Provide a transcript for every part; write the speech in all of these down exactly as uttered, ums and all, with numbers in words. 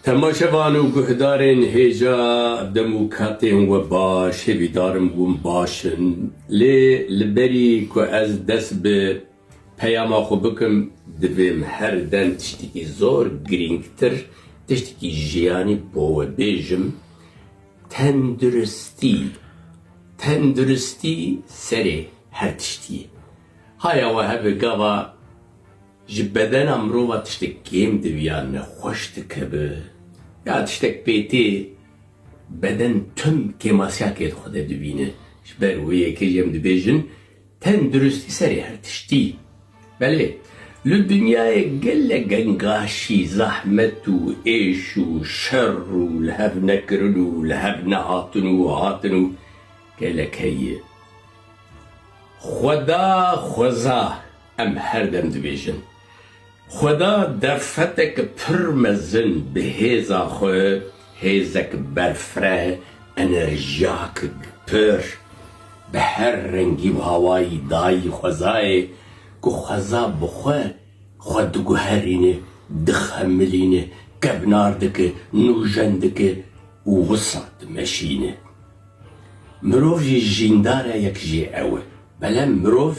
Temaşevan û guhdarên hêja dem û katên we baş, hêvîdarim hûn baş in. Lê li berî ku ez dest bi peyama xwe bikim, divêm her dem tiştekî zor girîngtir, tiştekî jiyanî bo we bêjim. Tenduristî. Tenduristî serê her tiştî ye. Haya we hebe gava ji bedena mirova tiştek kêm diviya nexweş dikeve. Ya tiştek pê tê, beden tim kêmasiyakê di xwe de dibîne. Ji ber wê yekê jî em dibêjin, tenduristî serê her tiştî. Belê, li dinyayê gelek gengaşî, zehmet û êş û şer û li hev nekirin û li hev nehatin û hatin û gelek heye. Xweda, xweza, em her dem dibêjin. Xweda derfetek pir mezin bi hêza xwe, hêzek berfireh, enerjiyakek pir, bi her rengî û hawayî dayî xwezayê, ku xweza bi xwe, xwe diguherîne, dixemilîne, kevnar dike, nûjen dike û wisa dimeşîne. Mirov jî jîndara yek jê ew e. Belem mirov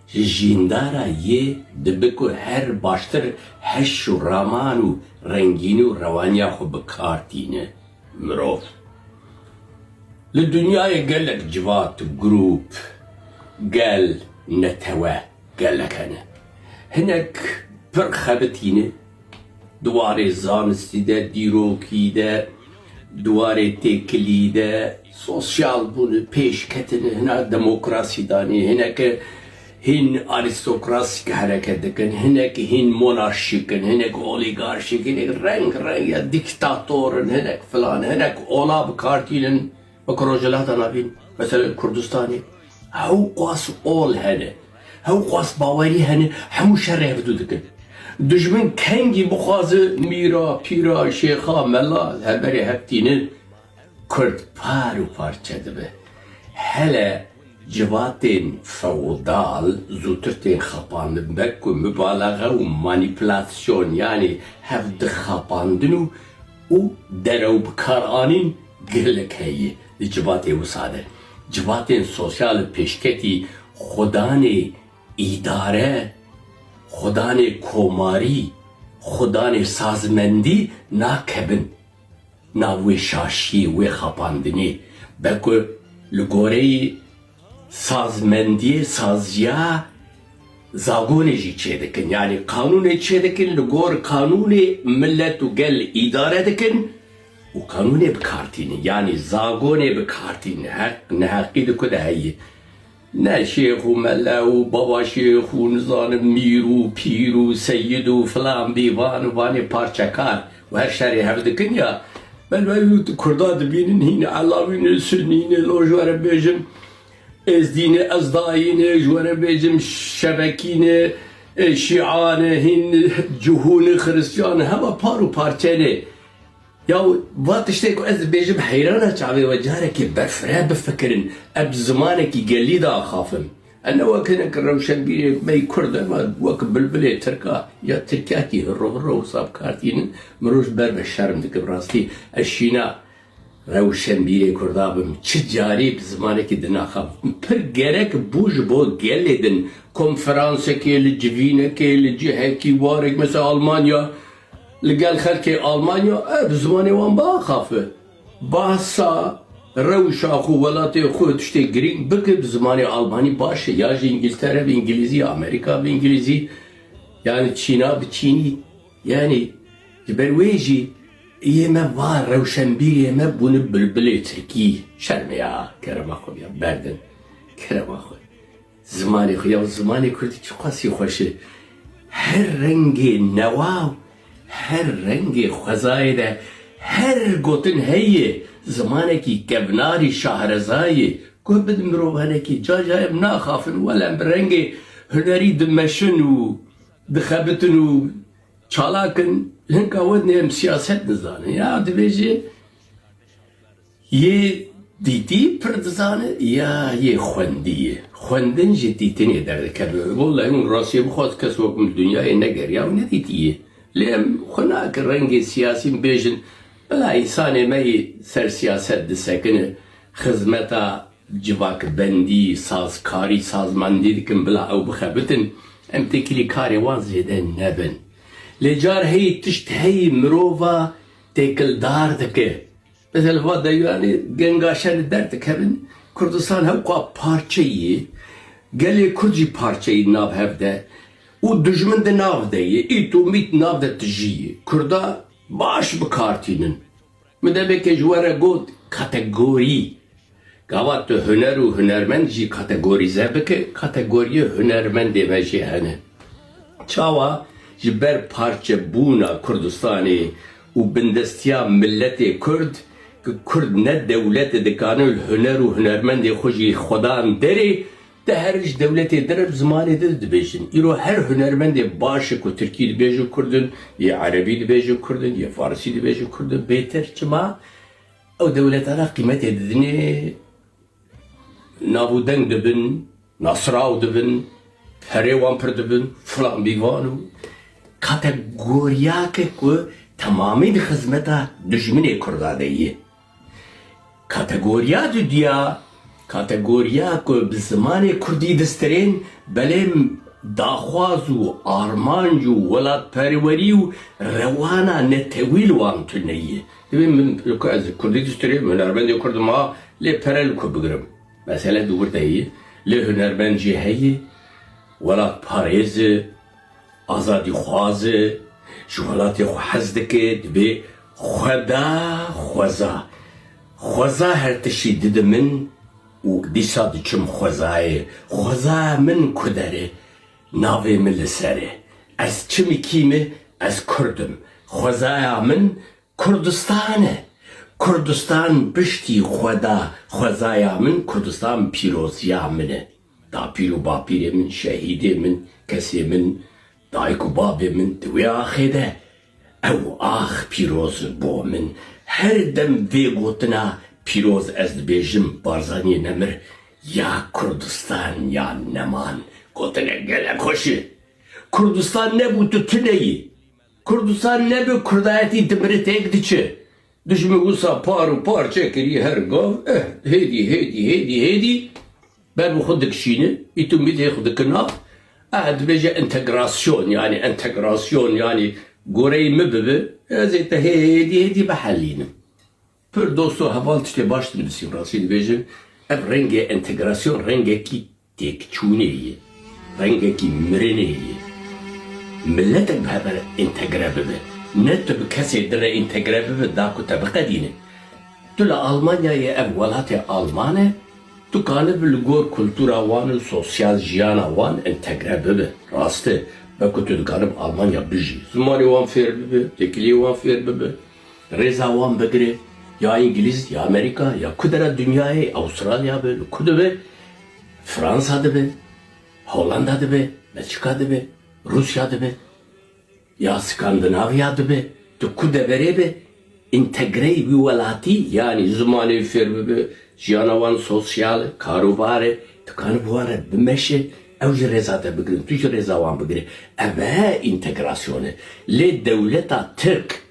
ji jîndara yê dibe ku her baştir heş û raman û rengînî û rewaniya xwe bi kar tîne. Mirov. Li dinyayê gelek civat, grûp, gel, netewe, gelek hene. Hinek pir xebitî ne, di warê zanistî de, dîrokî de, di warê têkilî de, sosyal bûne, pêş ketine, hina demokrasî danê, hineke hîn arîstokrasîk hereket dikin, hinek hîn monarşîk in, hinek olîgarşîk, hinek reng reng ya dîktator in, hinek filan, hinek ola bi kar tînin. Wek Rojhilata Navîn, mesela Kurdistanê, hewqas ol hene, hewqas bawerî hene, hemû şerê hevdû dikin. Dijmin kengî bixwaze mîra, pîra, şêxa, mela, li hemberê hev tînin, Kurd par û parçe dibe. Hele civatên feodal zûtir tên xapandin, be ku mubalaxe û manîpulasyon, yanî hev dixapandin û û derew bi kar anîn gelek heye di civatê wisa de. Civatên sosyal pêşketî xwedanê îdare, xwedanê komarî, xwedanê sazmendî nakevin nav wê şaşiyê, wê xapandinê. Be ku li goreyî sazmendiyê, saziya zagonê jî çêdikin. Yanî qanûnê çêdikin, li gor qanûnê milet û gel îdare dikin û qanûnê bi kar tînin. Yanî zagonê bi kar tînin. Heq, neheqî di ku de heye. Ne şêx û mele û baba şêx û nizanim mîr û pîr û seyid û filan bîvan û vanê parçekar û her şerê hev dikin ya. Belê, ew Kurda dibînin, hîn elawî ne, sunî ne, lo ji we re bêjim, Êzdî ne, Ezdayî ne, ji we re bêjim, Şebekî ne, e, Şîa ne, hîn Cihû ne, Xiristiyan ne, hema par û parçe ne. Ya va tiştê ku ez dibêjim, heyrana çavê we carekê berfireh bifikirin, em bi zimanekî gelî diaxafin. Em ne wek hinek rewşenbîrê me yê Kurd, em wek bilbilê Tirka ya Tirkiyakî hirro hirro wisa bi kar tînin, mirov ji ber ve şerm dike. Bi rastî ez şîna rewşenbîrê Kurda bim, çi carî bi zimanekî dinaxafim. Pir gerek bû ji bo gelê din, konferansekê li civînekê, li cihekî warek, mesela Almanya, li gel xelkê Almanya, e, bi zimanê wan biaxafe. Bahsa rewşa xwe, welatê xwe, tiştê girîng bike, bi zimanê Almanî baş e, ya ji Îngiltere bi Îngilîzî, ya Amerîka bi Îngilîzî, yanî Çîna bi Çînî. Yanî ji ber wê jî yê me va rewşenbîrê me bûne bilbilê Tirkî. Şerm e ya, kerema xwe ya berdin. Kerema xwe. Zimanê xwe ya, zimanê Kurdî çiqasî xweş e. Her rengê newa û her rengê xwezayê de her gotin heye, zimanekî kevnarî şahrezayê. Guh bidin mirov henekî, ca ca em naxafin, wele em bi rengê hunerî dimeşin û dixebitin û çalak in. Hinka we dinê em siyaset nizanin. Ya dibêje, yê dîtî pir dizane ya yê xwendî ye. Xwendin ji dîtinê derdikeve. Wellahî hûn rastiyê bixwaz kes wek min di dinyayê negeriya û nedîtiye. Lê em xwe nake rengê siyasî bêjin, bila însanê me yê ser siyaset disekine, xizmeta civakbendî, sazkarî, sazmandî dikin, bila ew bixebitin, em têkilî karê wan zêde nebin. Lê car heyî tişt heyî mirova têkildar dike. Mesela va de, yanî gengaşe li derdikevin, Kurdistan hewqa parçe yî, gelê Kurd jî parçe yî nav hev de û dijmin di nav de yî, ît û mît nav de tijî yî. Kurda baş bi kar tînin. Min demekê ji we re got kategorî. Gava tu huner û hunermend jî kategorîze bike, kategoriyê hunermendê me jî hene. Çawa? Ji ber parçebûna Kurdistanê û bindestiya miletê Kurd, ku Kurd ne dewletê dikane li huner û hunermendê xwe jî xwedan derê, te her ji dewletê dire bi zimanê de dibêjin. Îro her hunermendê baş e ku tirkî dibêje Kurd in, yê erebî dibêje Kurd in, yê farisî dibêje Kurd in. Bêtir çima? Ew dewletana qîmetê didinê, nav û deng dibin, nasraw dibin, perê wan pir dibin, filan bîvan û kategoriyake ku temamî di xizmeta dijminê Kurda de ye. Kategoriya dudiya, kategoriya ku bi zimanê Kurdî distirên, belê daxwaz û armanc û welatperwerî û rewana netewî li wan tune ye. Divê min, ku ez Kurdî distirêm, hunermendê Kurd ma, lê pere li ku bigirim? Mesele di wir de ye. Lê hunermend jî heye, welatparêz e, azadîxwaz e, ji welatê xwe hez dike, divê xweda, xweza. Xweza her tiştî dide min û dîsa diçim xwezayê. Xwezaya min ku der e, navê min li ser e. Ez çimî kî me, ez Kurd im. Xwezaya min Kurdistan e. Kurdistan piştî xweda, xwezaya min, Kurdistan pîroziya min e. Dapîr û bapîrê min, şehîdê min, kesê min, dayik û babê min di wê axê de. Ew ax pîroz bo min. Her dem vê gotina pîroz ez dibêjim, Barzaniyê nemir, ya Kurdistan ya neman. Gotine gelek xweş e. Kurdistan nebû tu tune yî. Kurdistan nebe Kurdayetî dimire têk diçe. Dijmin wisa par û parçe kirî her gav, eh, hêdî, hêdî, hêdî, hêdî ber bi xwe dikişîne. Ît û mît hê xwe dike nav. Eh, dibêje entegrasyon, yanî entegrasyon, yanî goreyê min bibe, ez ê te hêdî, hêdî bihelînim. Pir dost û heval tiştê baş dinivîsîn, rastî dibêjin, ev rengê entegrasyon rengekî têkçûnê ye, rengekî mirinê ye. Miletek bi hev re entegre bibe. Ne tu bi kesê din re entegre bibe, da ku te biqedîne. Tu li Almanyayê, ev welatê Alman e, tu kanibe li gor kultura wan û sosyal jiyana wan entegre bibe. Rast e, be ku tu dikanib Almanya bijî. Zimanê wan fêr bibe, têkiliyê wan fêr bibe. Rêza wan bigire, ya Îngilîz, ya Amerîka, ya ku dera dinyayê, Awustralya be, li ku dibe, Fransa dibe, Holanda dibe, Belçika dibe, Rûsya dibe, ya Skandinavya dibe, tu ku deverê be, întegreyî wî welatî, yanî zimanê wî fêr bibe, jiyana wan sosyal e, karûbar e, tu kanib wan re bimeşe, ew jî rêza te bigirin, tu jî rêza wan bigire. Ev e întegrasyon e. Lê dewleta Tirk,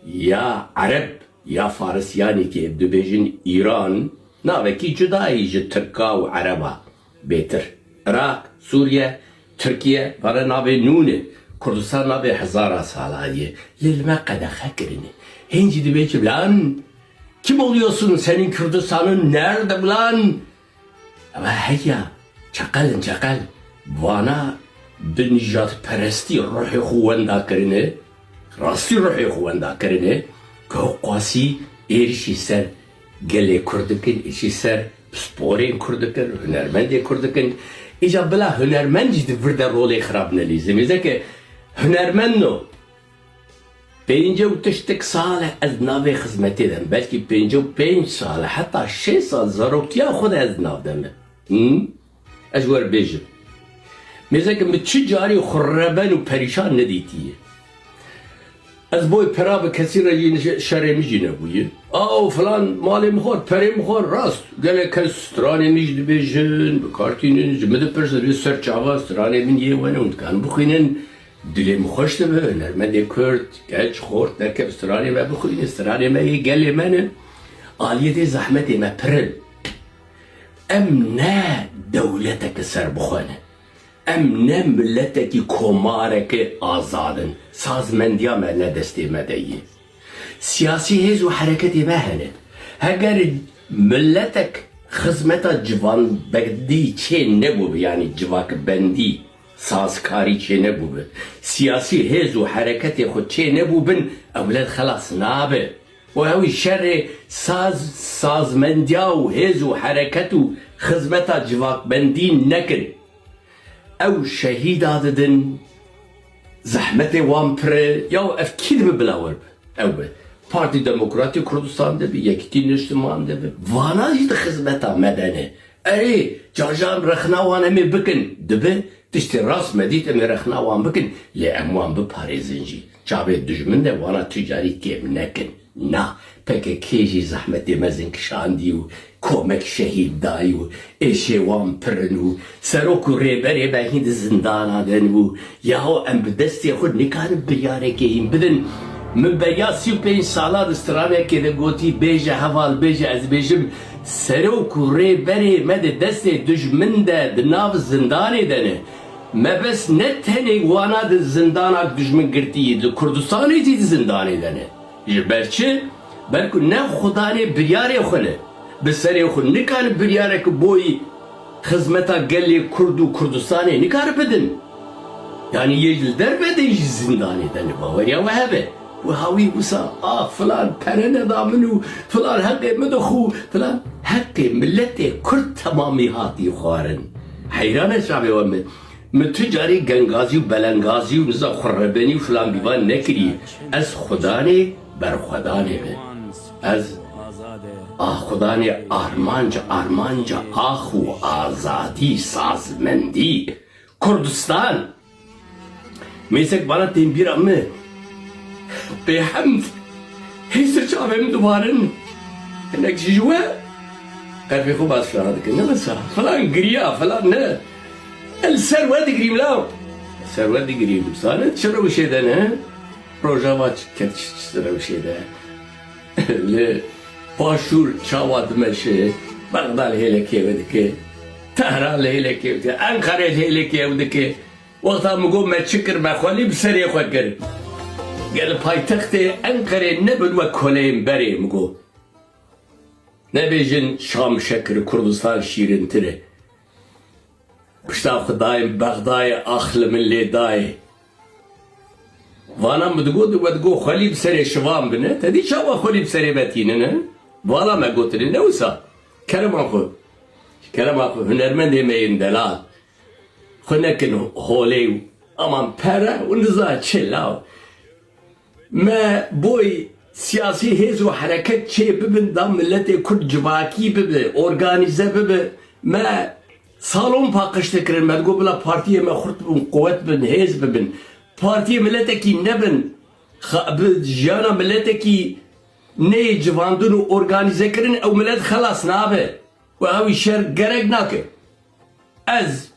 ya Ereb, ya Faris, yanî kê dibêjin Îran, navekî cuda yî ji Tirka û Ereba bêtir. Iraq, Sûriye, Tirkiye, vana navê nû ne. Kurdistan navê hezara sala ye. Lê li me qedexe kirine. Hên jî dibêjin lan, kim oluyorsun, senin Kürdistan'ın nerede lan? Ev heya, çeqel in çeqel. Vana bi nîjadperestî ruhê xwe wenda kirine, rastî ruhê xwe wenda kirine, ku ew qasî êrişî ser gelê Kurd dikin, êrişî ser pisporên Kurd dikin, hunermendê Kurd dikin. Îca bila hunermend jî di vir de rolê xirab nelîze. Mêzeke hunermend no, Pêncî û tiştek sal e ez navê xizmetê de me. Belkî pêncî û pênc sal e, heta şêst sal zarokiya xwe de ez nav de me. Hı? Ez ji we re bêjim. Mêzeke min çi carî xwe reben û perîşan nedîtiye. Ez boy pera bi kesî re jî şerê min jî nebûye. Aw filan malê min xwar, perê min xwar, rast. Gelek kes stranê min jî dibêjin, bi kar tînin, ji min dipirsin, vê ser çava stranê min yê wen û dikan bixwînin. Dilê min xweş dibe, hunermendê Kurd, genç, xort, derkeve stranê me bixwîne, stranê me yê gelê me ne. Aliyê dê zehmetê me pir in. Em ne dewleteke serbixwe ne. Em ne miletekî komareke azad in. Sazmendiya me ne destê me de yê. Siyasî hêz û hereketê me hene. Heger miletek xizmeta civanbendî çê nebûbe, yanî civakbendî, sazkarî çê nebûbe, siyasî hêz û hereketê xwe çê nebûbin, ew milet xelas nabe. Û ew şerê saz, sazmendiya û hêz û hereket û xizmeta civakbendî nekin. Ew şehîda didin, zehmetê wan pir e, ya ev kî dibe bila wer be? Ew be. Partî Demokratî Kurdistan de be, Yekîtî Niştiman de be. Vana jî di xizmeta me de ne. Erê, carcan rexna wan em ê bikin. Dibe, tiştê rast me dît, em ê rexna wan bikin, lê em wan biparêzin jî. Çavê dijmin de wana tu carî kêm nekin. Na, P K K jî zehmetê mezin kişandî û komek şehîd dayî û êşê wan pir in û serok û rêberê me hîn di zindana de ne û yaho em bi destê xwe nikarin biryarekê hîn bidin. Min beriya sî û pênc sala di stranekê de gotî, bêje heval, bêje ez bêjim, serok û rêberê me di destê dijmin de, di nav zindanê de ne. Me bes ne tenê wana di zindana dijmin girtî, li Kurdistanê jî di zindanê de ne. Ji ber çi? Ber ku ne xudanê biryarê xwe ne. Bi serê xwe nikarin biryarek boyî xizmeta gelê Kurd û Kurdistanê nikarin bidin. Yanî yê li derve de jî zindanê de ne, baweriya we hebe. Û hawî wisa, ah, filan pere neda min û filan heqê min dixwe, filan heqê miletê Kurd temamî hatî xwarin. Heyran e çavê we min. Min tu carî gengazî û belengazî û niza xurrebenî û filan bîvan nekirî. Ez xudanê berxwedanê me. Ez, ah, xudanê armanc, armanca ax û azadî, sazmendî. Kurdistan. Mêsek bana tên bîra min. Bêhemd. Hêsir çavê min dibarin. Hinek jî ji we qerfê xwe bas filan dikin. Ne wisa. Filan giriya, filan ne. El ser we digirîm law. Ser we digirîm. Zanin çi rewşê de ne? Rojava ket çi, çi rewşê de. Li Başûr çawa dimeşe? Bexda li hêlekê ew dike. Tehran li hêlekê ew dike. Enqere li hêlekê ew dike. Wexta min got me çi kir, me xwelî bi serê xwe kir. Gel paytextê Enqerê nebin wek koleyên berê, min got. Nebêjin Şam şekir, Kurdistan şîrintir e. Pişta xwe dayê Bexdayê, ax li min lê dayê. Vana min digot, we digot xwelî bi serê şivan bine. Te dî çawa xwelî bi serê me tînine? Vana me gotine, ne wisa. Kerema xwe. Kerema xwe, hunermendê me yên delal. Xwe nekin holê û aman pere û niza çi law. Me boy siyasî hêz û hereket çê bibin da miletê Kurd civakî bibe, organîze bibe. Me salon paqij dikirin, me digot bila partiyê me xurt bibin, quwet bin, hêz bibin. Partiyê miletekî nebin, xa-, bi jiyana miletekî neyê civandin û organîze kirin, ew milet xelas nabe. Û ew şer gerek nake. Ez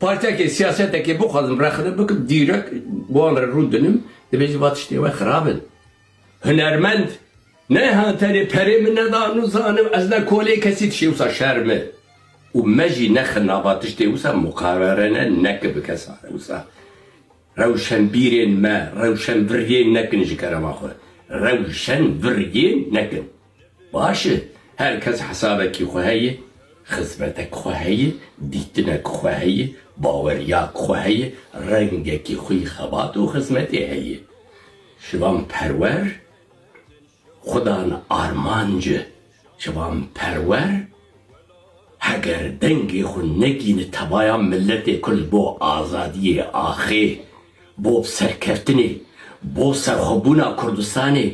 partiyekê, siyasetekê bixwazim rexne bikim, dîrek bi wan re rû dinim, dibêjim va tiştê we xirab in. Hunermend, ne ha tenê perê min neda, nizanim, ez ne kolê kesî, tiştê wisa şerm e. Û me jî nexin nava tiştê wisa, muqarene neke bi kesa re wisa. Rewşenbîrên me, rewşenviriyên nekin ji kerema xwe. Rewşenviriyên nekin. Baş e, her kes hesabekî xwe heye, xizmetek xwe heye, dîtinek xwe heye, baweriyak xwe heye, rengekî xwe yî xebat û xizmetê heye. Şivan Perwer, xudan armanc e, şivan perwer, heger dengê xwe negîne tevaya miletê Kurd bo azadiyê axê, bo serkeftinê, bo serxwebûna Kurdistanê,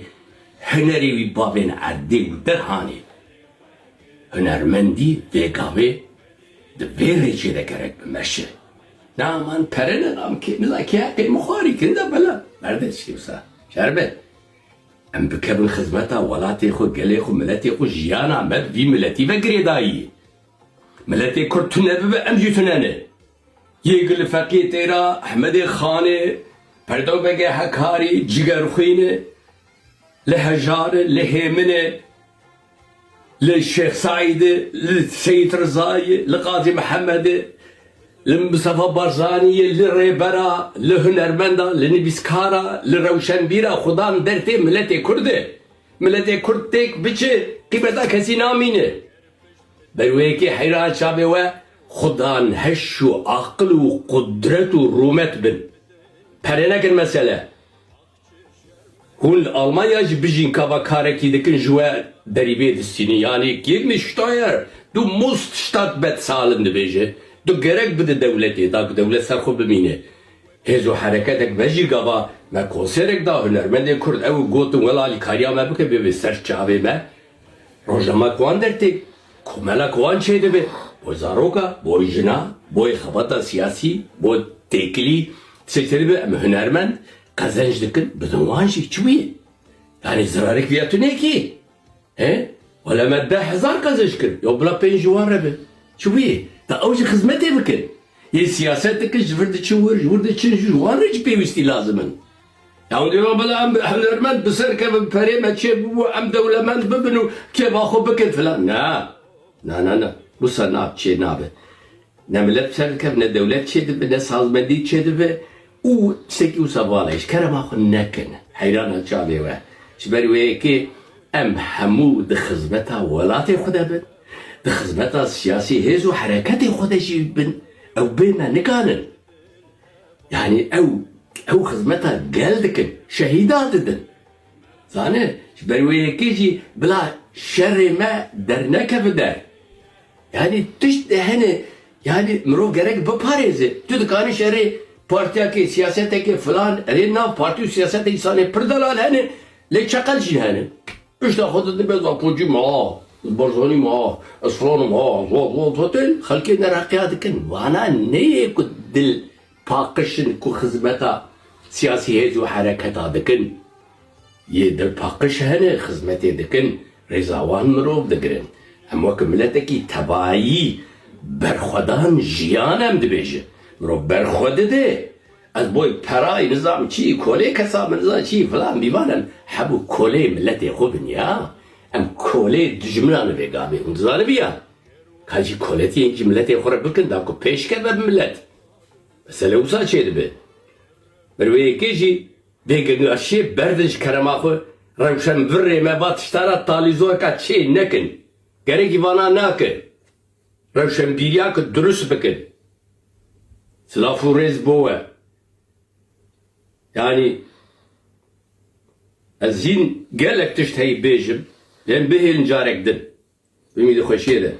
hunerê wî bavên erdê û derhanê. Hunermendî vê gavê di vê rêçê de gerek bimeşe. Na man pere nedam kê, niza kê heqê min xwarî kin de bela. Merde tiştê wisa. Şer be. Em bikevin xizmeta welatê xwe, gelê xwe, miletê xwe, jiyana me bi vî miletî ve girêdayî. Miletê Kurd tune bibe, em jî tune ne. Yê ku li Feqiyê Têra, Ehmedê Xanê, Perdewbegê Hekarî, Cigerxwînê, li Hejarê, li Hêminê, li Şêx Seîdê, li Seyîd Rizayê, li Qazî Mihemedê, li Mistefa Barzaniyê, li rêbera, li hunermenda, li nivîskara, li rewşenbîra, xudan dertê miletê Kurd e. Miletê Kurd têk biçe, qîmeta kesî namîne. Ber wê yekê heyran çavê we, xudan heş û aqil û qudret û rûmet bin. Pere nekin mesele. Hûn li Almanya jî bijîn, ka va karekî dikin ji we derî bê distînin. Yanî, gegen Steuer, du musst Stadt bezahlen dibêje. Tu gerek bide dewletê, da ku dewlet ser xwe bimîne. Hêz û hereketek me jî gava me konserek da hunermendê Kurd, ew gotin, wela alîkariya me bike, bê bê ser çavê me. Rojnama ku wan dertê, komela ku wan çêdibe, bo zaroka, bo jina, bo xebata siyasî, bo têkilî, tiştek têdibe, em hunermend qezenc dikin, bidin wan jî, çi bûye? Yanî zirarek viya tu nêkî? He? Wele me deh hezar qezenc kir. Ya bila pênc ji wan re be. Çi bûye? Da ew jî xizmetê bikin. Yê siyaset dikin, ji vir diçin wir, ji wir diçin ji wan re jî pêwîstî lazim in. Ya hûn dibêjin, bila em hunermend bi ser kevin, perê me çê bibû, em dewlemend bibin û kêfa xwe bikin filan. Na. Na, na, na. Wisa na, çê nabe. Ne milet bi ser dikeve, ne dewlet çêdibe, ne sazmendî çêdibe û tiştekî wisa vala ji kerema xwe nekin. Heyrana çavê we. Ji ber wê yekê em hemû di xizmeta welatê xwe de bin, di xizmeta siyasî hêz û hereketê xwe de jî bin. Ew bê me nikanin. Yanî ew, ew xizmeta gel dikin, şehîda didin. Zane, ji ber wê yekê jî bila şerê me dernekeve der. Yanî tişt hene, yanî mirov gerek biparêze. Tu dikanî şerê partiyekê, siyasetekê filan, erê nav partî û siyasetê însanê pir delal hene, lê çeqel jî hene. Pişta xwe didin be Zaponcî ma, Barzanî ma, ez filanim ha, va, va, va tên, xelkê nereqiya dikin. Vana neyê ku dil paqij in ku xizmeta siyasî hêz û hereketa dikin. Yê dil paqij hene, xizmetê dikin, rêza wan mirov digirin. Em wek miletekî tebayî berxwedan jiyan em dibêjin. Mirov berxwe dide. Ez boy perayî nizam çi, kolê kesa min nizam çi, filan bîvan em. Hebû kolê miletê xwe bin ya. Em kolê dijminan vê gavê. Hûn dizanibî ya. Ka jî koletiyên jî miletê xwe re bikin, da ku pêş keve bi milet. Mesele wisa çêdibe. Ber wê yekê jî vê gengaşiyê berdin ji kerema xwe, rewşenbirê me va tişta re talîzoyeka çê nekin. Gerekî vana nake. Rewşenbîriya ku durust bikin. Silav û rêz bo we. Yanî ez hîn gelek tişt heyî bêjim, lê em bihêlin carek din. Bimî di xweşiyê de.